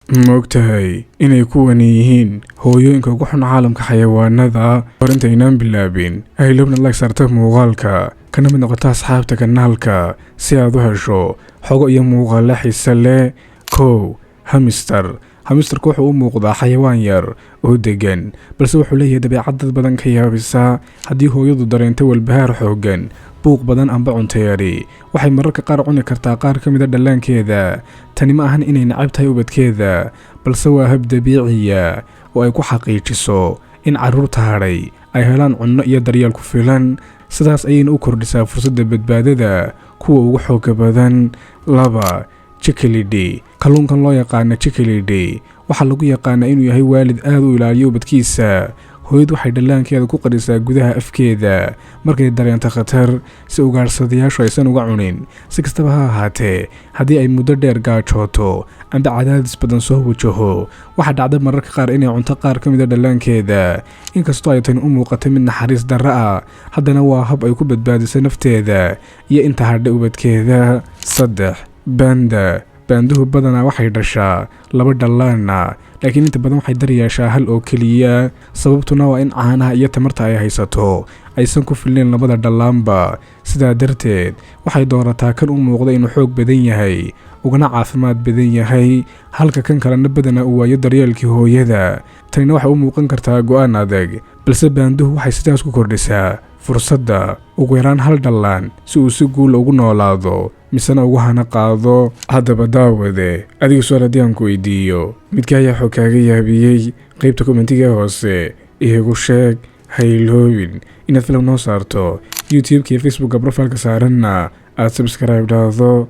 Ma ogtahay inay kuwani yihiin hooyooyinka ugu xun caalamka xayawaanada? Hor intaynaan bilaabin, haylobna like saarta muuqaalka, kana mid noqota asxaabta kanaalka si aad u hesho xogo iyo muuqaalo xiise leh. 1, hamster. Hamsterku wuxuu u muuqdaa xayawaan yar oo degan, balse wuxuu leeyahay dabeecad dad badan ka yaabisa. Haddii hooyadu dareento walbahaar xooggan, buuq badan amba cunto yari, waxay mararka qaar cuni kartaa qaar ka mida dhallaankeeda. Tani ma ahan inay nacab tahay ubadkeeda, balse waa hab dabiiciya oo ay ku xaqiijiso in carruurta hadhay ay helaan cunno iyo daryeel ku filan. Sidaas ayayna u kordhisaa fursadda badbaadada kuwa ugu xooga badan. 2, cichlid. Kalluunkan loo yaqaana cichlid waxaa lagu yaqaanaa inuu yahay waalid aad u ilaaliyo ubadkiisa. Hooyadu waxay dhallaankeeda ku qarisaa gudaha afkeeda markay dareento khatar, si ugaadhsadayaashu aysan uga cunin. Si kastaba ha ahaatee, haddii ay muddo dheer gaajooto amba cadaadis badan soo wajaho, waxaa dhacda mararka qaar inay cunto qaar ka mida dhallaankeeda. Inkastoo ay tani u muuqato mid naxariis darro ah, haddana waa hab ay ku badbaadiso nafteeda iyo inta hadha ubadkeeda. 3, panda. Pandahu badanaa waxay dhashaa laba dhallaana, laakiin inta badan waxay daryeeshaa hal oo keliya. Sababtuna waa in caanaha iyo tamarta ay haysato aysan ku filnayn labada dhallaanba. Sidaa darteed waxay doorataa kan u muuqda inuu xoog badan yahay ugana caafimaad badan yahay, halka kan kalena badanaa uu waayo daryeelkii hooyada. Tanina waxay u muuqan kartaa go'aan adag, balse pandahu waxay sidaas ku kordhisaa fursadda ugu yaraan hal dhallaan si uu si guula ugu noolaado misena ugu hana qaado. Haddaba daawade, adiga su-aal haddii aan ku weydiiyo, midka ayaa xog kaaga yaabiyey? Qaybta commentiga hoose iigu sheeg. Ha iloobin inaad follow noo saarto YouTube-ka iyo Facebookka profileka saaranna aad subscribe dhahdo.